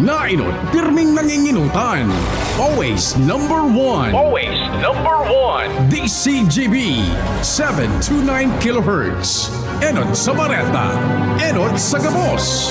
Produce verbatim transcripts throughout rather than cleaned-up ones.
Nainot, pirming nanginginutan. Always number one. Always number one. D C G B, seven two nine kilohertz. Enot sa bareta. Enot sa gabos.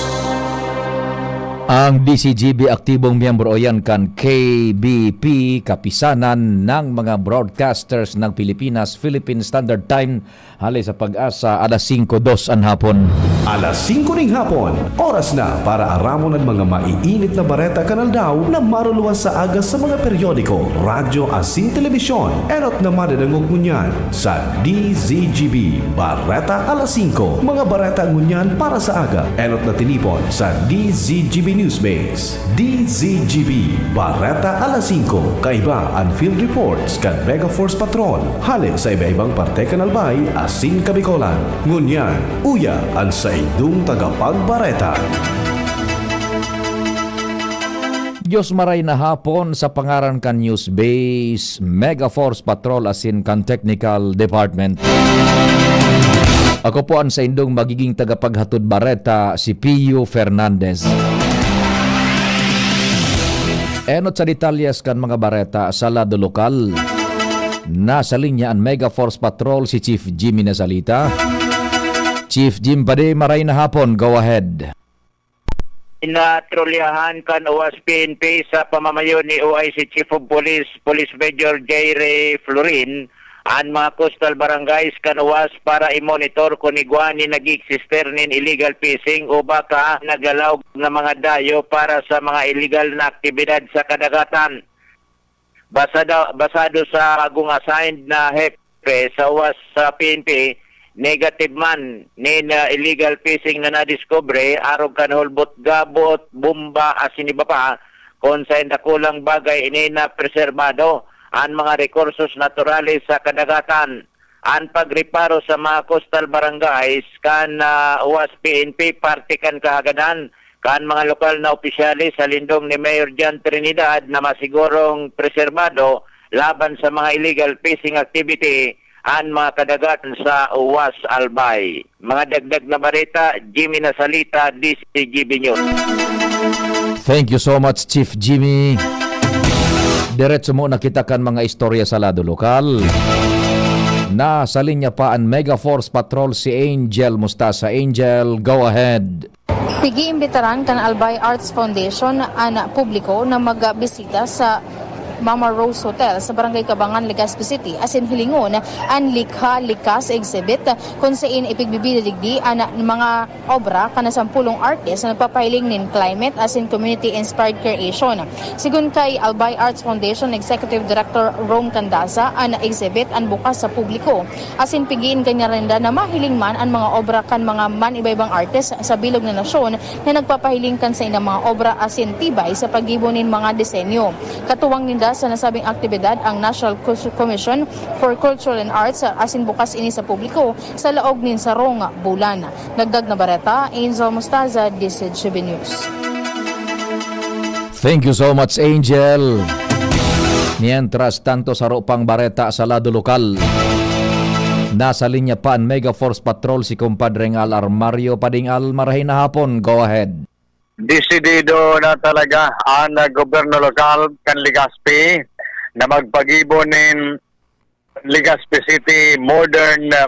Ang D C G B aktibong miyembro yan kan K B P, Kapisanan ng mga Broadcasters ng Pilipinas, Philippine Standard Time, hali sa Pag-asa, alas singko dos an hapon. Alas singko ning hapon, oras na para aramon an mga maiinit na bareta kan aldaw na maruluwas sa aga sa mga periodiko, radyo asin telebisyon. Enot na madadangog ngunyan sa D Z G B Bareta Alas singko, mga bareta ngunyan para sa aga. Enot na tinipon sa D Z G B Newsbase. D Z G B Bareta Alas singko, kaiba an field reports kan Mega Force Patrol hale sa iba-ibang parte kan Albay asin Kabicolan. Ngunyan, uya an saindong tagapagbareta. Diyos maray na hapon sa pangaran kan Newsbase, Mega Force Patrol asin kan Technical Department. Ako po ang saindong magiging tagapaghatod bareta, si Pio Fernandez. Enot sa detalyes kan mga bareta sa lado lokal. Nasa linya an Mega Force Patrol, si Chief Jimmy Nasalita. Chief Jim Padi, maray na hapon. Go ahead. Pinatrolyahan kan OWAS P N P sa pamamayo ni O I C Chief of Police, Police Major J. Ray Florin, an mga coastal barangays kan OWAS para i-monitor kun igwa nin nag-eeksister nin illegal fishing o baka nagalaog na mga dayo para sa mga illegal na aktibidad sa kadagatan. Basada-, basado sa bagong assigned na hepe sa OWAS sa P N P, negative man nin, ah, illegal fishing na nadiskubre, arog kan hulbot gabot, bomba, asin iba pa, kun saen dakulang bagay ini na preserbado an mga rekursos naturales sa kadagatan. An pagreparo sa mga coastal barangays kan, ah, OWAS P N P parte kan kahagadan kan mga lokal na opisyales sa lindong ni Mayor John Trinidad na masigurong preserbado laban sa mga illegal fishing activity an mga kadagatan sa OWAS Albay. Mga dagdag na bareta, Jimmy Nasalita, D Z G B News. Thank you so much, Chief Jimmy. Diretso muna kita kan mga istorya sa lado lokal. Nasa linya pa an Mega Force Patrol, si Angel Mustasa. Angel, go ahead. Pig-iimbitaran kan Albay Arts Foundation an publiko na magbisita sa Mama Rose Hotel sa Barangay Cabangan, Legazpi City, asin hilingon an Likha Likas exhibit, kun sain ipigbibidigdi an mga obra kan sampulong artist na nagpapahiling nin climate asin community-inspired creation. Sigon kay Albay Arts Foundation Executive Director Rome Candasa, an exhibit an bukas sa publiko, asin pigiin kaniya ninda na mahiling man an mga obra kan mga man-iba-ibang artist sa bilog na nasyon na nagpapahiling kan saindang mga obra asin tibay sa paggibo nin mga disenyo. Katuwang ninda sa nasabing aktibidad ang National Cus-, Commission for Culture and Arts, asin bukas ini sa publiko sa laog nin sarong bulan. Dagdag na bareta, Angel Mostaza, D Z G B News. Thank you so much, Angel. Mientras tanto, saro pang bareta sa lado lokal. Nasa linya pa an Mega Force Patrol, si Kumpadre Ngal Armario Padingal. Marahay na hapon, go ahead. Desidido na talaga an, ah, gobyerno lokal kan Legazpi na magpagibo nin Legazpi City Modern, ah,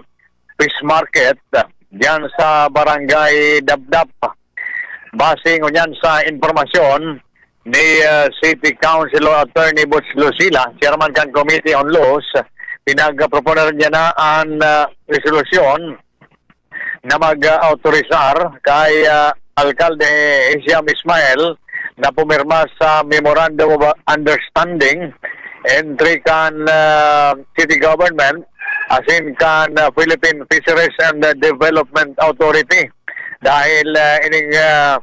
Fish Market, ah, diyan sa Barangay Dabdap. Base ngunyan sa impormasyon ni, ah, City Councilor Attorney Butch Lucila, chairman kan Committee on Laws, pinagproponer niya na an, ah, resolusyon na mag-autorisar kay, ah, Alkalde Hisham Ismail na pumirma sa Memorandum of Understanding entre kan, ah, City Government asin kan, ah, Philippine Fisheries and Development Authority. Dahil, ah, ining, ah,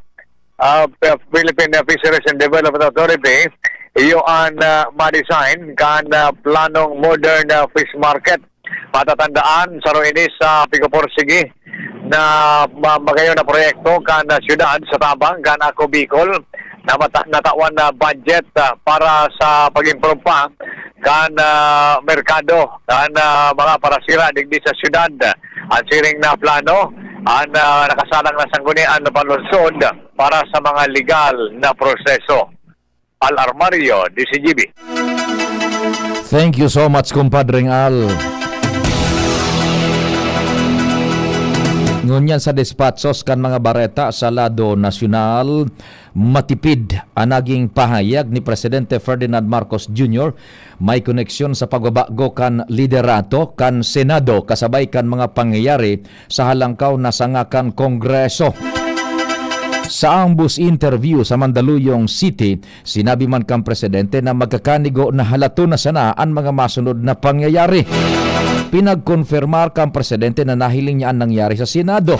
ah, Philippine Fisheries and Development Authority, iyo an, ah, ma-design kan, ah, planong modern, ah, fish market. Matatandaan, saro ini sa pigpupursigi na ma-, magayon na proyekto kan, ah, siyudad sa tabang kan Ako Bicol na mata-, natawan na budget, ah, para sa pag-improve pa kan, ah, merkado kan, ah, mga parasira digdi sa siyudad. Ang siring na plano, An, ah, nakasalang na sanggunian na panlunsod para sa mga legal na proseso. Al Armario, D Z G B. Thank you so much, Kumpadreng Al. Ngunyan sa despatsos kan mga bareta sa lado nasyonal, matipid an naging pahayag ni Presidente Ferdinand Marcos Junior may koneksyon sa pagbabago kan liderato kan Senado kasabay kan mga pangyayari sa halangkaw na sanga kan Kongreso. Sa ambos interview sa Mandaluyong City, sinabi man kan presidente na magkakanigo na halaton na sana an mga masunod na pangyayari. Pinagkonfirmar kan presidente na nahiling niya an nangyari sa Senado.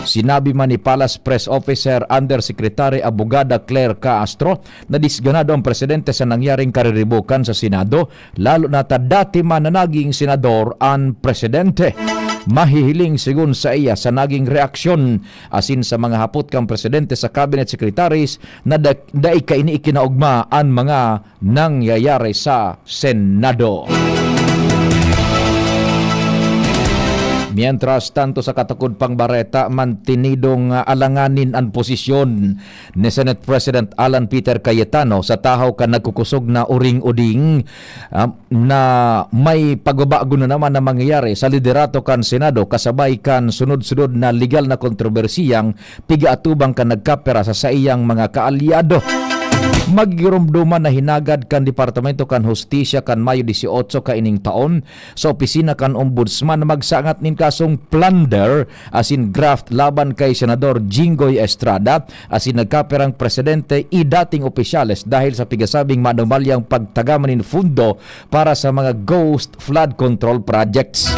Sinabi man ni Palace Press Officer Undersecretary Abogada Claire Castro na disganado ang presidente sa nangyaring kariribukan sa Senado, lalo na ta dati man na naging senador an presidente. Mahihiling, sigon saiya, sa naging reaksyon asin sa mga hapot kan presidente sa cabinet secretaries na da-, dai kaini ikinaogma an mga nangyayari sa Senado. Mientras tanto, sa katukod pang bareta, mantinidong, ah, alanganin an posisyon ni Senate President Alan Peter Cayetano sa tahaw kan nagkukusog na uring-uding, ah, na may pagbabago na naman na mangyayari sa liderato kan Senado kasabay kan sunod-sunod na legal na kontrobersiyang pigaatubang kan nagkapira sa saiyang mga kaalyado. Magigiromdoman na hinagad kan Departamento kan Hustisya kan Mayo dieciocho kaining taon sa opisina kan Ombudsman na magsangat nin kasong plunder asin graft laban kay Senador Jinggoy Estrada asin nagkapirang presidente i dating opisyales dahil sa pigasabing manumalyang pagtagaman nin fundo para sa mga ghost flood control projects.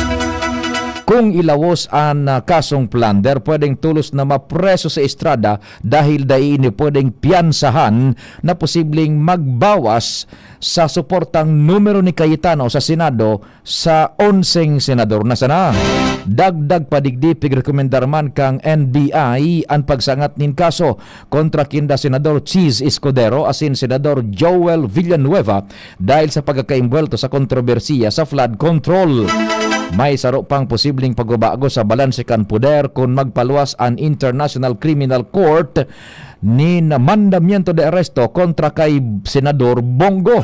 Kung ilawos an, ah, kasong plunder, pwedeng tolos na mapreso si Estrada dahil dai ini pwedeng piyansahan na posibleng magbawas sa suportang numero ni Cayetano sa Senado sa onseng senador na sana. Dagdag pa digdi, pigrekomendar man kan N B I an pagsangat nin kaso kontra kinda Senador Chiz Escudero asin Senador Joel Villanueva dahil sa pagkakaimbwelto sa kontrobersiya sa flood control. May saro pang posibleng pagbabago sa balanse kan poder kun magpaluwas an International Criminal Court nin mandamiento de arresto kontra kay Senador Bong Go.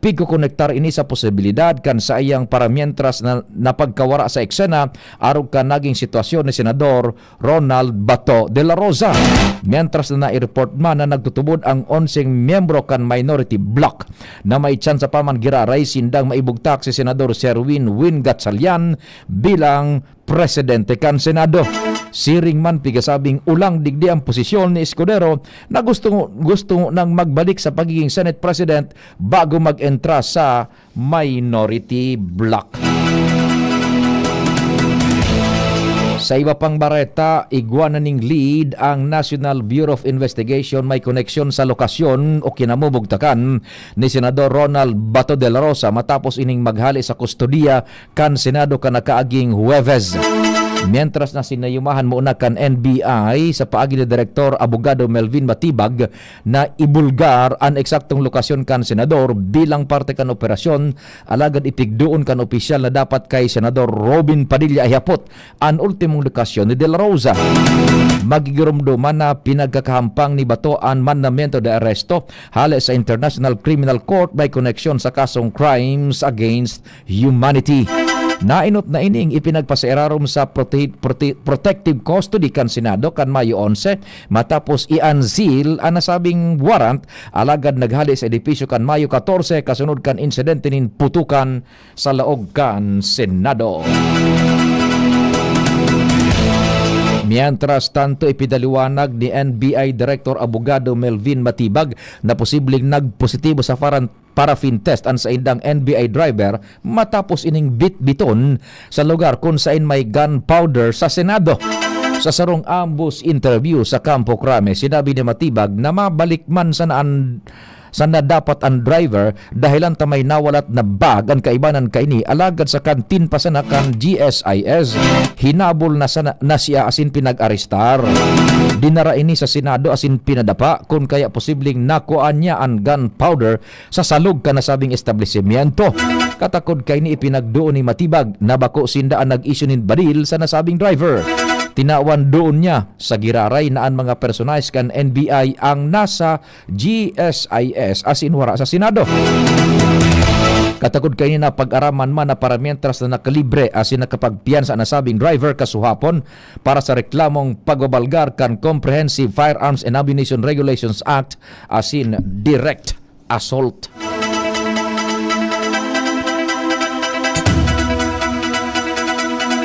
Pigkokonektar ini sa posibilidad kan saiyang paramientras na napagkawara sa eksena arog kan naging sitwasyon ni Senador Ronald Bato de la Rosa. Mientras na nai-report man na nagtutubod ang onseng miyembro kan minority bloc na may tsansa pa man giraray sindang maibugtak si Senador Sherwin Win Gatchalian bilang presidente kan Senado. Siring man, pigasabing ulang digdi ang posisyon ni Escudero na gusto, gusto nang magbalik sa pagiging Senate President bago mag-entra sa minority bloc. Sa iba pang bareta, igwa na ning lead ang National Bureau of Investigation may koneksyon sa lokasyon o kinamumugtakan ni Senador Ronald Bato de la Rosa matapos ining maghale sa kustodiya kan Senado kan nakaaging Huwebes. Mientras na sinayumahan muna kan N B I sa paagi ni Direktor Abogado Melvin Matibag na ibulgar an eksaktong lokasyon kan senador bilang parte kan operasyon, alagad ipigdoon kan opisyal na dapat kay Senador Robin Padilla ihapot an ultimong lokasyon ni De La Rosa. Magigiromdoman na pinagkakahampang ni Bato an mandamiento de arresto hale sa International Criminal Court may koneksyon sa kasong crimes against humanity. Nainot na ining ipinagpasairarom sa prote-, prote-, protective custody kan Senado kan Mayo onse, matapos i-unseal an nasabing warrant, alagad naghale sa edipisyo kan Mayo katorse kasunod kan insidente nin putukan sa laog kan Senado. Mientras tanto, ipinaliwanag ni N B I Director Abogado Melvin Matibag na posibleng nagpositibo sa paran-, paraffin test an saindang N B I driver matapos ining bitbiton sa lugar kun saen may gunpowder sa Senado. Sa sarong ambos interview sa Kampo Krame, sinabi ni Matibag na mabalik man sana an, sana dapat an driver dahelan ta may nawalat na bag. An kaibanan kaini, alagad sa kantin pa sana kan G S I S, hinabol na sana, na siya asin pinag-arestar. Dinara ini sa Senado asin pinadapa, kun kaya posibleng nakuha niya an gunpowder sa salog kan nasabing establishmento. Katakod kaini, ipinagduon ni Matibag na bako sinda an nag-isyu nin baril sa nasabing driver. Tinawan doon niya sa giraray na an mga personahe kan N B I ang nasa G S I S asin wara sa Senado. Katakod kaini na pag-araman man na para mientras na nakalibre asin nakapagpiyansa an nasabing driver kasuhapon para sa reklamong pagbabalgar kan Comprehensive Firearms and Ammunition Regulations Act asin direct assault.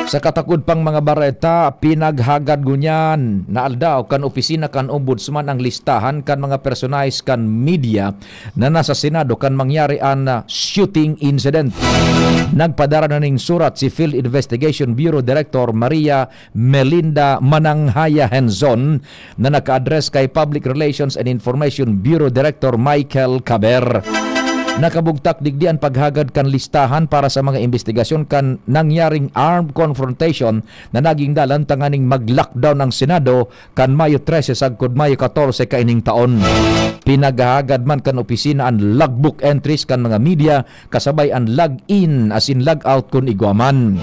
Sa katakod pang mga bareta, pinaghagad ngunyan na aldaw kan opisina kan Ombudsman ang listahan kan mga personahe kan media na nasa Senado kan mangyari an, ah, shooting incident. Nagpadara na ning surat si Field Investigation Bureau Director Maria Melinda Mananghaya Henzon na naka-address kay Public Relations and Information Bureau Director Michael Caber. Nakabugtak digdi an paghagad kan listahan para sa mga imbestigasyon kan nangyaring armed confrontation na naging dalan tanganing mag-lockdown ang Senado kan Mayo trese sagkod Mayo katorse kaining taon. Pinaghahagad man kan opisina an logbook entries kan mga media kasabay an log-in asin log-out kun igwa man.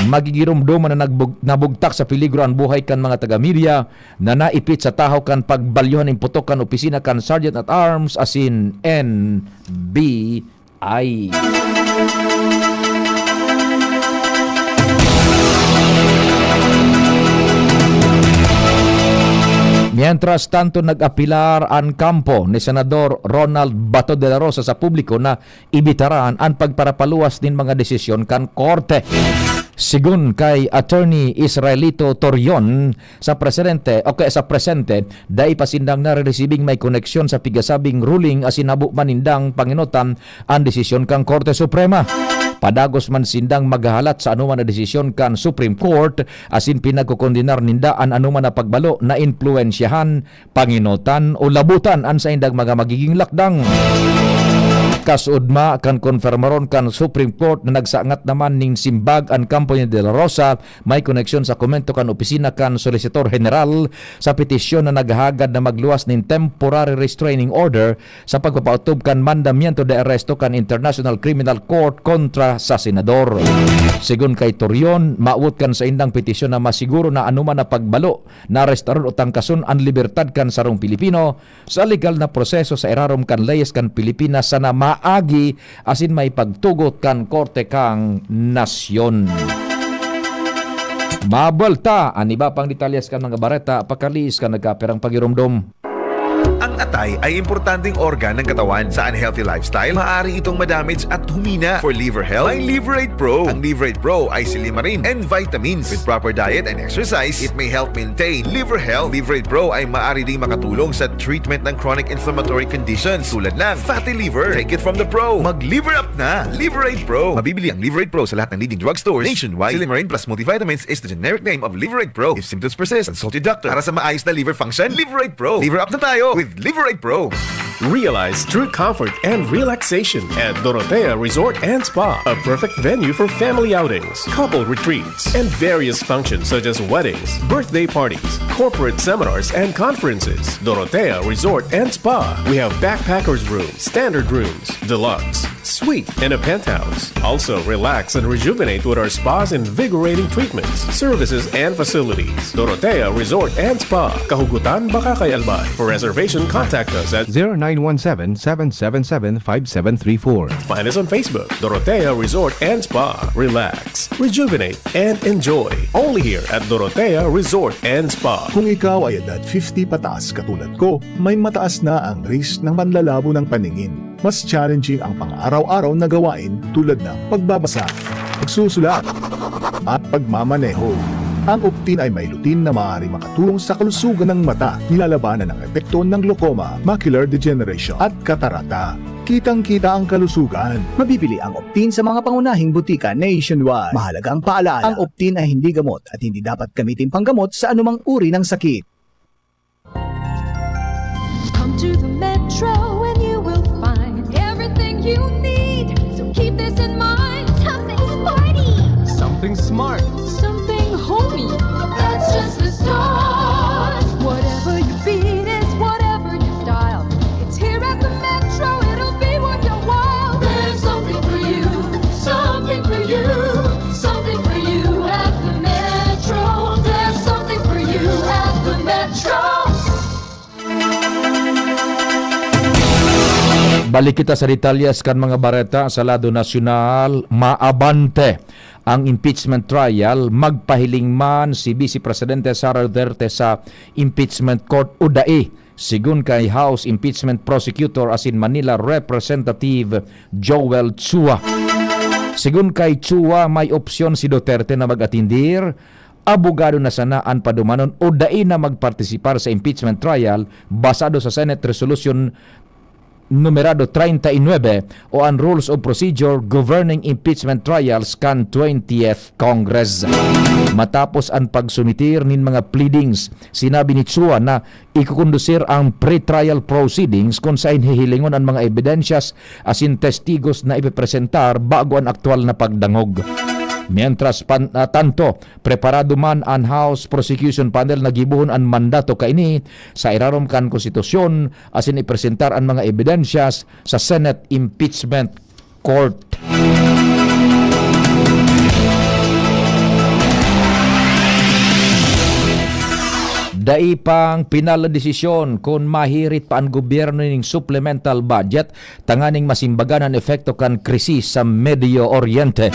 Magigiromdoman na nagbug-, nabugtak sa peligro an buhay kan mga taga-media na naipit sa tahaw kan pagbalyohan nin putok kan opisina kan Sergeant at Arms asin N B I. Mientras tanto, nag-apelar an kampo ni Senador Ronald Bato de la Rosa sa publiko na ibitaran an pagparapaluwas nin mga desisyon kan korte. Sigon kay Attorney Israelito Torion, sa presidente o kaya sa presente, dai pa sindang nareresibing may koneksyon sa pigasabing ruling asin habo man nindang pangenotan an desisyon kan Korte Suprema. Padagos man sindang maghahalat sa anoman na desisyon kan Supreme Court asin pinagkokondenar ninda an anoman na pagbalo na impluwensyahan, pangenotan o labutan an saindang mga magiging lakdang. Kasudma kan konfirmaron kan Supreme Court na nagsangat naman nin simbag an kampo ni De La Rosa may koneksyon sa komento kan opisina kan Solicitor General sa petisyon na naghahagad na magluwas nin temporary restraining order sa pagpapaotob kan mandamiento de aresto kan International Criminal Court kontra sa senador. Sigon kay Torion, mawot kan saindang petisyon na masiguro na anoman na pagbalo na arestaron o tangkason an libertad kan sarong Pilipino sa legal na proseso sa irarom kan leyes kan Pilipinas sana maagi asin maipagtugot kan korte kan nasyon. Mabwelta an iba pang detalyes kan mga bareta pakaliis kan nagkapirang pagiromdom. Ang atay ay importanteng organ ng katawan. Sa unhealthy lifestyle, maaari itong madamage at humina. For liver health, may Liver eight Pro. Ang Liver eight Pro ay silimarin and vitamins. With proper diet and exercise, it may help maintain liver health. Liver eight Pro ay maaari ding makatulong sa treatment ng chronic inflammatory conditions tulad ng fatty liver. Take it from the pro. Mag-Liver Up na! Liver eight Pro. Mabibili ang Liver eight Pro sa lahat ng leading drugstores nationwide. Silimarin plus multivitamins is the generic name of Liver eight Pro. If symptoms persist, consult your doctor. Para sa maayos na liver function, Liver eight Pro. Liver Up na tayo with Liver eight Pro. Realize true comfort and relaxation at Dorotea Resort and Spa, a perfect venue for family outings, couple retreats, and various functions such as weddings, birthday parties, corporate seminars, and conferences. Dorotea Resort and Spa. We have backpackers room, standard rooms, deluxe, suite, and a penthouse. Also, relax and rejuvenate with our spa's invigorating treatments, services, and facilities. Dorotea Resort and Spa, Kahugutan, Bacacay, Albay. For reservation, contact us at zero nine one seven, seven seven seven, five seven three four. Find us on Facebook, Dorotea Resort and Spa. Relax, rejuvenate, and enjoy. Only here at Dorotea Resort and Spa. Kung ikaw ay edad fifty pataas katulad ko, may mataas na ang risk ng panlalabo ng paningin. Mas challenging ang pang-araw-araw na gawain tulad ng pagbabasa, pagsusulat, at pagmamaneho. Ang Optin ay may lutein na maaaring makatulong sa kalusugan ng mata. Nilalabanan ang epekto ng glaucoma, macular degeneration, at katarata. Kitang-kita ang kalusugan. Mabibili ang Optin sa mga pangunahing butika nationwide. Mahalagang paalala, ang Optin ay hindi gamot at hindi dapat gamitin panggamot sa anumang uri ng sakit. Come to the Metro and you will find everything you need. So keep this in mind. Something sporty. Something smart. Something homey. That's just the start. Whatever your beat is, whatever your style, it's here at the Metro. It'll be worth your while. There's something for you. Something for you. Something for you at the Metro. Balik kita sa detalyes kan mga bareta sa lado nasyonal. Maabante ang impeachment trial. Magpahiling man si Vice Presidente Sara Duterte sa impeachment court o dai, sigon kay House Impeachment Prosecutor asin Manila Representative Joel Chua. Sigon kay Chua, may opsyon si Duterte na mag-atindir, abogado na sana an padumanon o dai na magpartisipar sa impeachment trial basado sa Senate Resolution numerado treinta y nueve o an Rules of Procedure Governing Impeachment Trials kan twentieth Congress. Matapos an pagsumitir nin mga pleadings, sinabi ni Chua na ikukondusir ang pre-trial proceedings kun saen hihilingon an mga ebidensyas asin testigos na ipipresentar bago an aktual na pagdangog. Mientras pan-, ah, tanto, preparado man an House Prosecution Panel na gibohon an mandato kaini sa irarom kan konstitusyon asin ipresentar an mga ebidensyas sa Senate Impeachment Court. Dai pang pinal na desisyon kun mahirit pa an gobyerno ning supplemental budget tanganing masimbagan an epekto kan krisis sa Medio Oriente.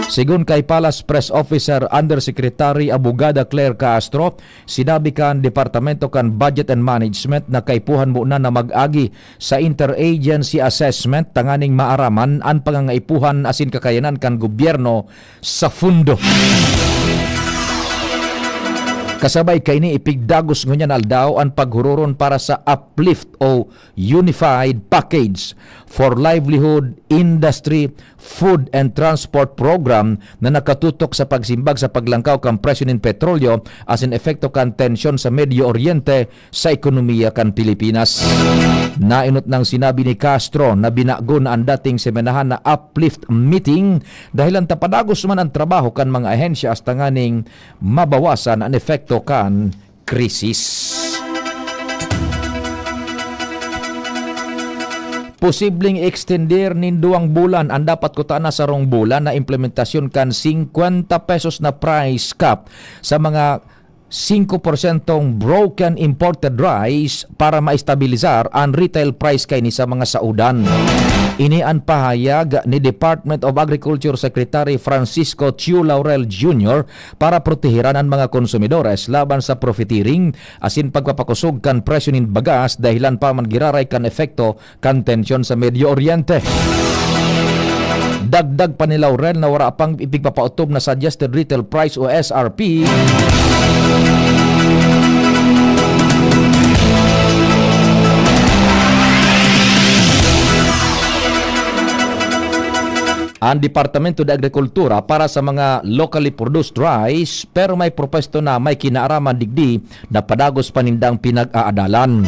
Sigon kay Palace Press Officer Undersecretary Abogada Claire Castro, sinabi kan Departamento kan Budget and Management na kaipuhan muna na mag-agi sa interagency assessment tanganing maaraman an pangangaipuhan asin kakayanan kan gobyerno sa pundo. Kasabay kaini, ipigdagos ngunyan aldaw an paghuroron para sa uplift o Unified Package for Livelihood, Industry, Food and Transport Program na nakatutok sa pagsimbag sa paglangkaw kan presyo nin petrolyo asin epekto kan tensyon sa Medio Oriente sa ekonomiya kan Pilipinas. Nainot nang sinabi ni Castro na binago na an dating semenahan na uplift meeting dahelan ta padagos man an trabaho kan mga ahensya hasta nganing mabawasan an epekto kan krisis. Posibleng i-extender nin duwang bulan an dapat kutaan na sarong bulan na implementasyon kan singkwenta pesos na price cap sa mga singko porsyentong broken imported rice para maestabilizar an retail price kaini sa mga saodan. Ini an pahayag ni Department of Agriculture Secretary Francisco Chiu Laurel Junior para protehiran an mga konsumidores laban sa profiteering asin pagpapakosog kan presyo nin bagas dahelan pa man giraray kan epekto kan tensyon sa Medio Oriente. Dagdag pa ni Laurel na wara pang ipigpapaotob na suggested retail price o S R P. An Departamento de Agrikultura para sa mga locally produced rice, pero may propuesto na may kinaaraman digdi na padagos pa nindang pinag-aadalan.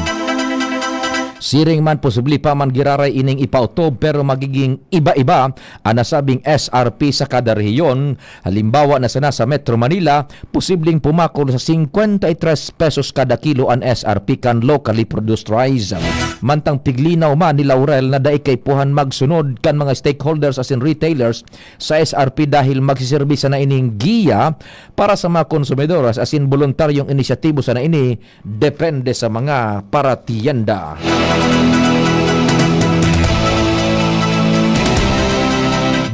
Siring man, posible pa man giraray ining ipaotob, pero magiging iba-iba an nasabing S R P sa kada rehiyon. Halimbawa na sana sa Metro Manila, posibleng pumakol sa singkwenta y tres pesos kada kilo an S R P kan locally produced rice. Mantang piglinaw man ni Laurel na dai kaipuhan magsunod kan mga stakeholders asin retailers sa S R P dahil magsiserbi sana ining giya para sa mga konsumidor asin boluntaryong inisyatibo sana ini depende sa mga paratienda.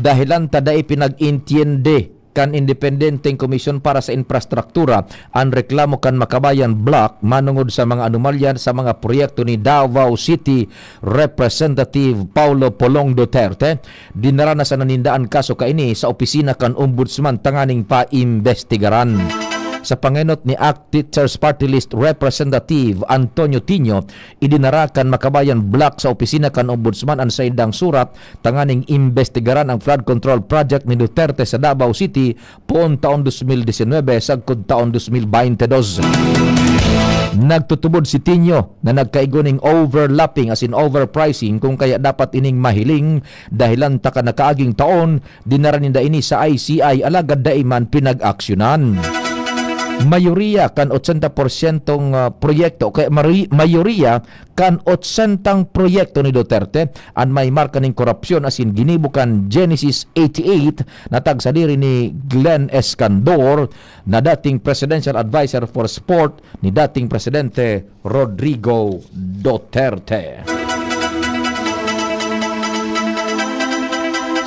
Dahelan ta dai pinag-intiende kan independenteng komisyon para sa infrastruktura an reklamo kan Makabayan Bloc manongod sa mga anomalya sa mga proyekto ni Davao City Representative Paulo Polong Duterte. Dinara na sana ninda an kaso kaini sa opisina kan Ombudsman tanganing paimbestigaran. Sa pangenot ni Act Teachers Party List Representative Antonio Tinio, idinara kan Makabayan Bloc sa opisina kan Ombudsman an saindang surat tanganing imbestigaran ang flood control project ni Duterte sa Davao City poon taon dos mil disinwebe sagkod taon dos mil baynte dos. Nagtutubod si Tinio na nagkaigo ning overlapping asin overpricing kun kaya dapat ining mahiling dahelan ta kan nakaaging taon dinara ninda ini sa I C I alagad dai man pinag-aksyonan. Mayoriya kan otsenta porsyentong, ah, proyekto, kaya mari-, mayoriya kan otsentang proyekto ni Duterte an may marka nin korupsyon asin ginibo kan Genesis eighty-eight na tagsadiri ni Glenn Escandor na dating presidential adviser for sport ni dating Presidente Rodrigo Duterte.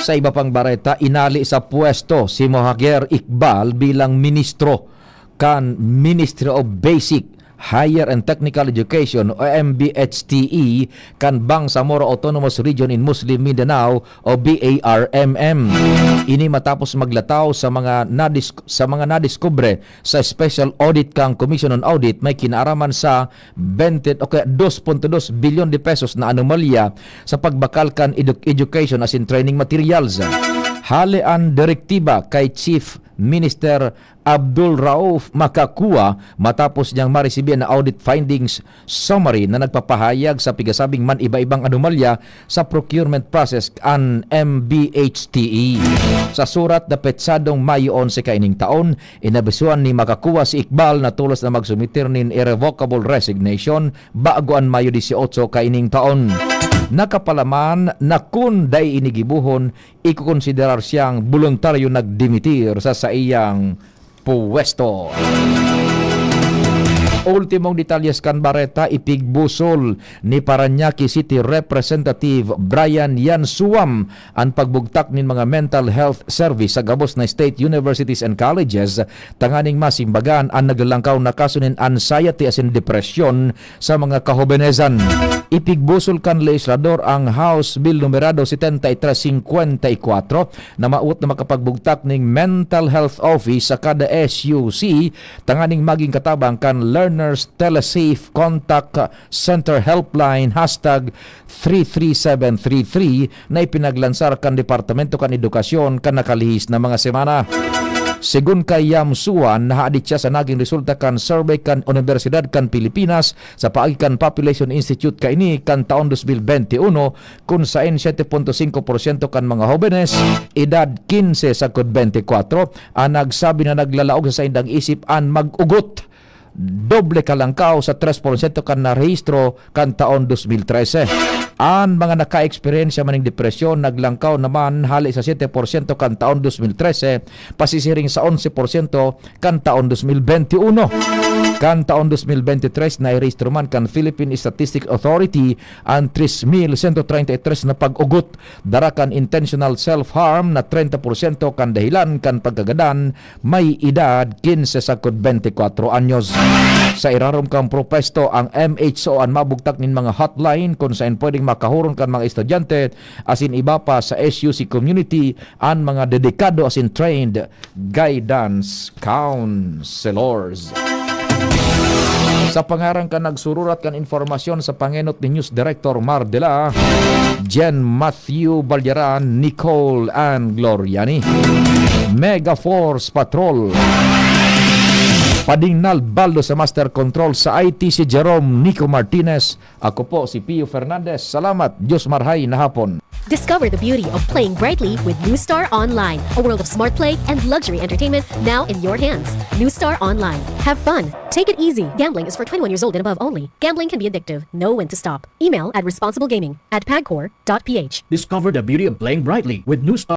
Sa iba pang bareta, inali sa pwesto si Mohager Iqbal bilang ministro kan Ministry of Basic, Higher and Technical Education o M B H T E kan Bangsamoro Autonomous Region in Muslim Mindanao o B A R M M. Ini matapos maglataw sa mga nadis-, sa mga nadiskubre sa special audit kan Commission on Audit may kinaaraman sa twenty o kaya dos punto dos bilyon de pesos na anomalya sa pagbakal kan edu-, education asin training materials. Hale an direktiba kay Chief Minister Abdul Rauf Makakua matapos niyang maresibi an audit findings summary na nagpapahayag sa pigasabing man iba-ibang anomalya sa procurement process an M B H T E. Sa surat na petsadong Mayo onse kaining taon, inabisuhan ni Makakua si Iqbal na tolos na magsumiter nin irrevocable resignation bago an Mayo dieciocho kaining taon. Nakapalaman na kun dai ini gibohon, ikokonsiderar siyang boluntaryo nagdimitir sa saiyang puwesto. Ultimong detalyes kan bareta, ipigbusol ni Parañaque City Representative Brian Yansuam an pagbugtak nin mga mental health service sa gabos na state universities and colleges tanganing masimbagan an naglalangkaw na kaso nin anxiety asin depresyon sa mga kahobenesan. Ipigbusol kan lehislador ang House Bill numerado setenta y tres cincuenta y cuatro na mawot na makapagbugtak ning mental health office sa kada S U C tanganing magin katabang kan Learners Telesafe Contact Center Helpline, hashtag three three seven three three, na ipinaglansar kan Departamento kan Edukasyon kan nakalihis na mga semana. Segun kay Yansuam, nahadit siya sa nagin resulta kan survey kan Unibersidad kan Pilipinas sa paagi kan Population Institute kaini kan taon dos mil bente uno, kun saen siyete punto singko porsyento kan mga hobenes, edad kinse sagkod bente kwatro, an nagsabi na naglalaog sa saindang isip an mag-ugot. Doble kalangkaw sa tres porsyento kan narehistro kan taon dos mil trese. An mga nakaeksperyensya maning depresyon naglangkaw naman hale sa siyete porsyento kan taon dos mil trese, pasisiring sa onse porsyento kan taon dos mil bente uno. Kan taon dos mil bente tres, nairehistro man kan Philippine Statistics Authority an tres mil sento treinta y tres na pag-ugot dara kan intentional self-harm na treinta porsyento kan dahilan kan pagkagadan may edad kinse sagkod bente kwatro anyos. Sa irarom kan propuesto, ang M H O an mabugtak nin mga hotline kun saen pwedeng makahuron kan mga estudyante asin iba pa sa S U C community an mga dedikado asin trained guidance counselors. Sa pangaran kan nagsururat kan impormasyon sa pangenot ni News Director Mardela, Jen Matthew Balyaran, Nicole and Gloriani. Mega Force Patrol. Padingnal baldo sa Master Control sa I T si Jerome Nico Martinez. Ako po si Pio Fernandez. Salamat. Diyos marhay na hapon. Discover the beauty of playing brightly with New Star Online, a world of smart play and luxury entertainment now in your hands. New Star Online. Have fun. Take it easy. Gambling is for twenty-one years old and above only. Gambling can be addictive. Know when to stop. Email at responsiblegaming at pagcor dot p h. Discover the beauty of playing brightly with New Star